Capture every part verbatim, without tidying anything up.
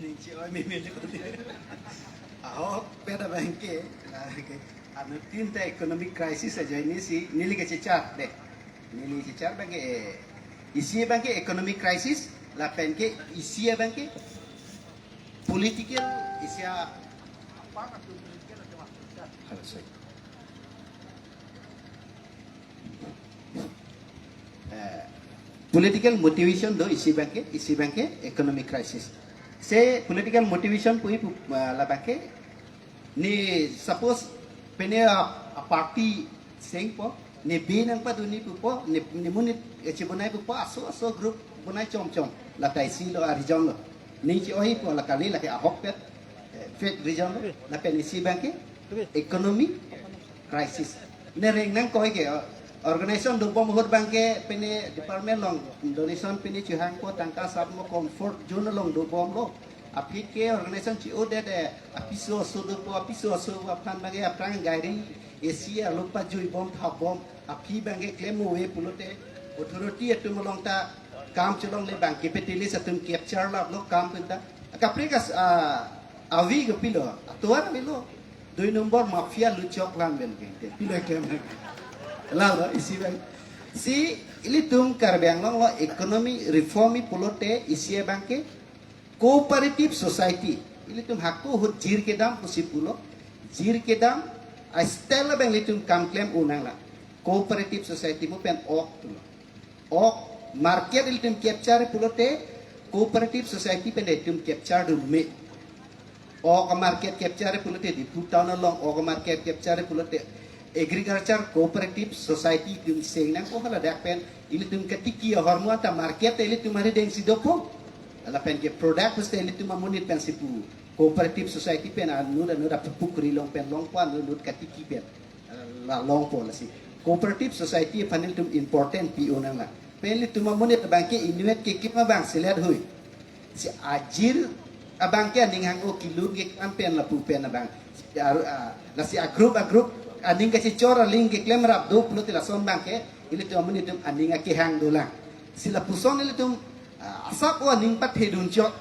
Ninchi oi meme le kote. Ahokpet abangke, la ke, anuttin ta economic crisis ajoine si, neli kechechar de. Neli chechar abangke, eh, isi abangke economic crisis, lapen ke isi abangke political, isi a-, hello, sorry. Eh, political motivation do isi abangke, isi abangke economic crisis. Si political motivation pu ipu, eh, labangke, ne suppose pine a, a party sengpo, ne bi nangpadunji pupo, ne, ne monit, eh, chebonai pupo, aso, aso group bonai chom chom, la ta isi lo, a region lo. Ninchi oi pu la kali, lake ahokpet, eh, fake region lo, lapen isi abangke economy crisis. Ne reng nangkoi ke, uh, organization dobom ahut abangke pine department along donation pine chehangpo, tangka asap mo, comfort zone along dobom lo. Aphi ke organization chi-odet, eh, apiso aso dopo, apiso aso aphan abangke aphrang gari A C alopa juibom thabom, aphi abangke klem ave pulote authority atum along ta kam chelongle abang, capitalist atum capture lap lo kam pen ta. Kaprek as, ah, avi kopilo, atovar avelo. Dui number mafia luchok lang pen ke. Pilo klem. Lalo isi abang. Si ilitum Karbi Anglong lo economy reform-i pulote isi abangke cooperative society. Ilitum hako ahut jir kedam pusi pulo. Jir kedam a-style abang ilitum kam klem unang la. Cooperative society mo pen ok pulo. Ok market ilitum capture pulote cooperative society pen ilitum capture dun me. Ok market capture pulote Diphu town along, ok market capture pulote agriculture cooperative society itum seng nangpo, hala dak pen ilitum katiki ahormu anta market te ilitum arideng si dopo. Lapen ke product puste ilitum amonit pen si pu cooperative society pen anut anut apupukri along pen longpo, anut anut katiki pen la longpo. Lasi cooperative society aphan ilitum important pi unang la. Pen ilitum amonit abangke inutvet kekim abang selet hui. Si ajir abangke aning hang-o kelun kekam pen lapu pen abang. Si aru-, ah, lasi a-group a-group aning kachechor aling keklem rap do pulote lason abangke ilitum amonit atum aning akehang dolang. Si lapuson ilitum, ah, asap o aning pathedun chot,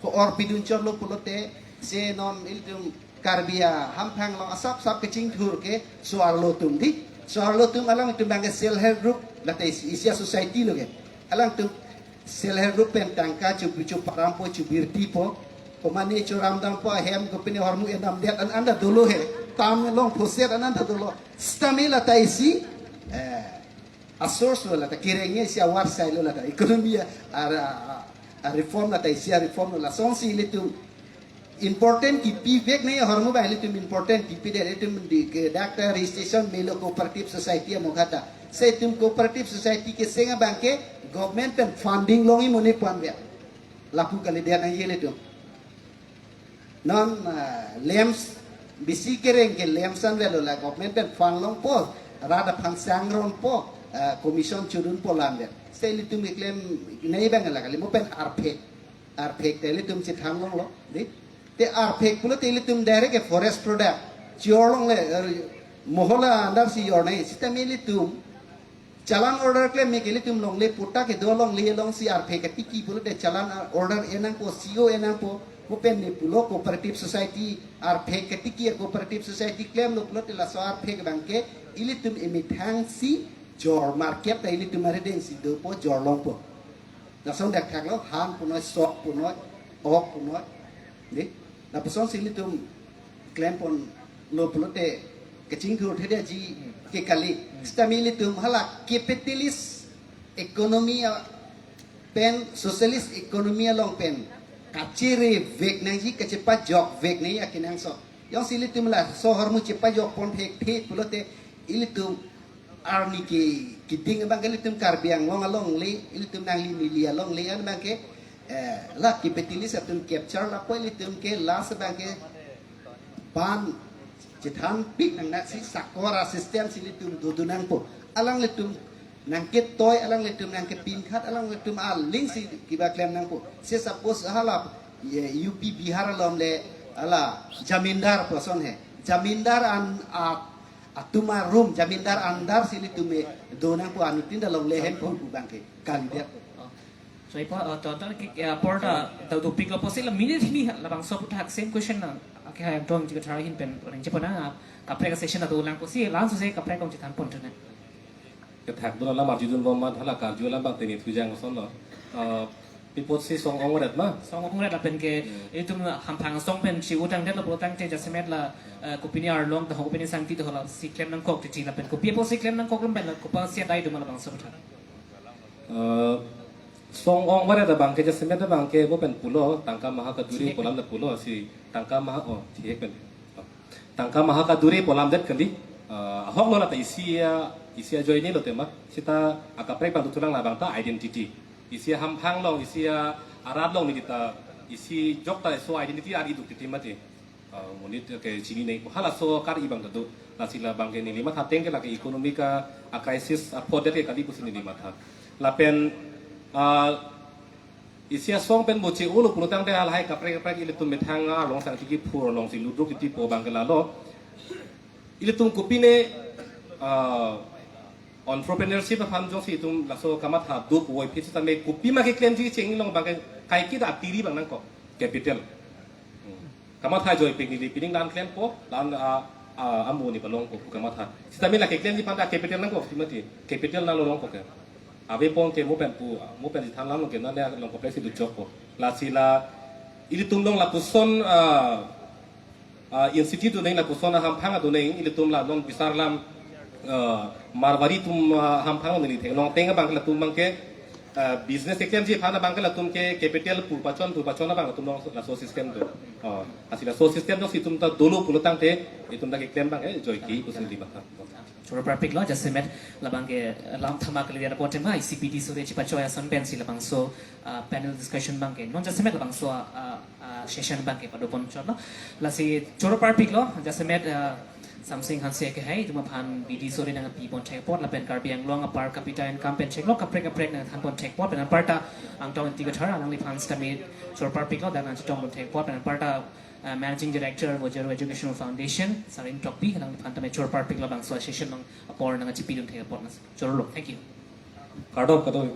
ko-orpidun chot lo pulote, si non ilitum Karbi ahamphang along asap sap kachingthur ke so-arlo atum di. So-arlo atum alangtum abangke self help group, lata isi, isi a-society lo ke. Alangtum self help group pen tangka chu, chu parampo, chu birtipo. Komane chu ramdampo, ahem kopine ahormu endamdet an anda dolo he. Tam longpo set an anda dolo. Stamina ta isi, eh, a-source lo lata, kereng-e isi a-war sai lo lata, economy a, a, a, a-reform lata, isi a-reform lo. Lasonsi ilitum important kipivek nangji ahormu abang ilitum important kipidet, ilitum di ke dak ta registration melo cooperative society amokha ta. Si itum cooperative society keseng abangke government pen funding longji mo ne pu anvet. Lapu kalidet nangji ilitum. Non, ah, LAMPS, bisi kereng ke LAMPS anvet lo, la government pen fund longpo, rat aphan sangronpo, ah, commission chodunpo la anvet. Si ilitum keklem nangji abang la kali, mo pen arphek. Arphek te ilitum chethan longlo, di. Te arphek pulote ilitum direct ke forest product. Chor longle, er, mohola andar si jor nangji, sitame ilitum challan order klem me ke ilitum longle, patta kedo longle alongsi arphek katiki pulote challan order en nangpo, C O en nangpo, mo pen ne pulo cooperative society, arphek katiki a-cooperative society klemlo pulote laso arphek abangke ilitum emethang si jor, market ta ilitum arideng si dopo, jor longpo. Lason dak thaklo, han punoi, sok punoi, ok punoi. Di, lapusonsi ilitum klemponlo pulote kachingthur thedetji ke kali. Sitame ilitum hala capitalist economy a, pen socialist economy along pen kachere vek nangji, kachepajok vek nangji akenangsot. Jongsi ilitum laso ahormu chepajokpon thekthe pulote ilitum arni ke keding abangke ilitum Karbi Anglong alongle, ilitum nangli neli alongle an abangke, eh, la capitalist atum capture lapo, ilitum ke last abangke ban chethanpik nangnaksi sakor a-system si ilitum dodun nangpo. Alanglitum nangketoi, alanglitum nangkepinkhat, alanglitum aling si kiba klem nangpo. Si suppose hala, ye, U P Bihar along le hala jamindar puson he. Jamindar an a atum arum, jamindar andar si ilitum me do nangpo, anuttin ta longle hempon pu abangke kalidet. So ipo uh, to to ki uh, por ta ta dopik lo pusi la minute hini labangso aputhak same question na ake hai tong jika thar hin pen ring chepo na kaprek session ado lang pusi langsung se kaprek kong chethan pon thuna. Kethak dun alam arjudun bom ma thala karju alam bang teni thujang ason lo. Uh, pi apotsi song ong ret ma? Song ong ret lapen ke itum hamphang song pen si utang det lo pulo tangte jasemet la uh, kopine arlong ta ho kopine sangti ta ho lasi klem nangkok titi lapen kopi apotsi klem nangkok lom pen la kopi si adai duma labangso aputhak. Uh, song ong varet abang ke jasemet abang ke bo pen pulo tangka maha kaduri pu alam ta pulo si tangka maha oh thihek pen tangka maha kaduri pu alam det kali. Uh, ahok lo la ta isi a isi ajoine lo tema sita akaprek bang tutulang labang ta identity isi hamphang long isi arat long neli ta isi jok ta so identity ar iduk titi mati. Uh, monit ke chini nei halaso kar ibang ta do lasi labang ke neli matha ateng ke lake economic a crisis apot det ke kali pusi neli matha lapen uh, isi asong pen bo che-o lo pulo tangte halahai kaprek kaprek ilitum methang along sangti kiphur along si ludruk titi pu abang ke lalo ilitum kopine uh, entrepreneurship aphan jongsi itum laso kamatha do puvoiphit sitame kopima keklemji cheng long abang ke kaiketa atiri bang nangkok capital. Hmm. Kamatha joipik neli pining lan klempo lan a a amu ni palongpo pu kamatha. Sitame la keklemji aphan ta capital nangkok si mati capital nanglo longkok ke. Ave pon ke mo pen pu mo pen jithan lam ke nale longkok si luchokpo. Lasi la ilitum long lapuson uh, uh, institute do neng lapuson ahamphang do neng ilitum la non bisar lam uh, Marwari atum uh, hamphang neli theklong ateng abang latum abang ke uh, business keklemji aphan abang ke latum ke capital pu pachon pu pachon abang latum long laso system do. Uh, lasi laso system do si itum ta dolo pulo tangte itum ta keklem abang eh joike pusi neli matha. Choro parpik lo jasemet labang ke lam thama kali dia potem hai C P D sore chipachoi ason pen si labangso uh, panel discussion abang ke non jasemet labangso uh, uh, session abang ke pado pon chot lo. Lasi choro parpik lo jasemet uh, Samsing Hanse ke hai itum aphan bidi sore nangpi pon thek apot lapen Karbi Anglong apar capita income pen chek lo kaprek kaprek nangthan pon thek apot pen anparta Angtong Ingti Kathar alangliphan sitame choro parpik lo dak nangchetong pon thek apot pen anparta uh, Managing Director Mojaro Educational Foundation Sarin Tokbi alangliphan tame choro parpik lo bangso session nang apor nangchipidun thek apot na choro lo. Thank you. Kardom kardom.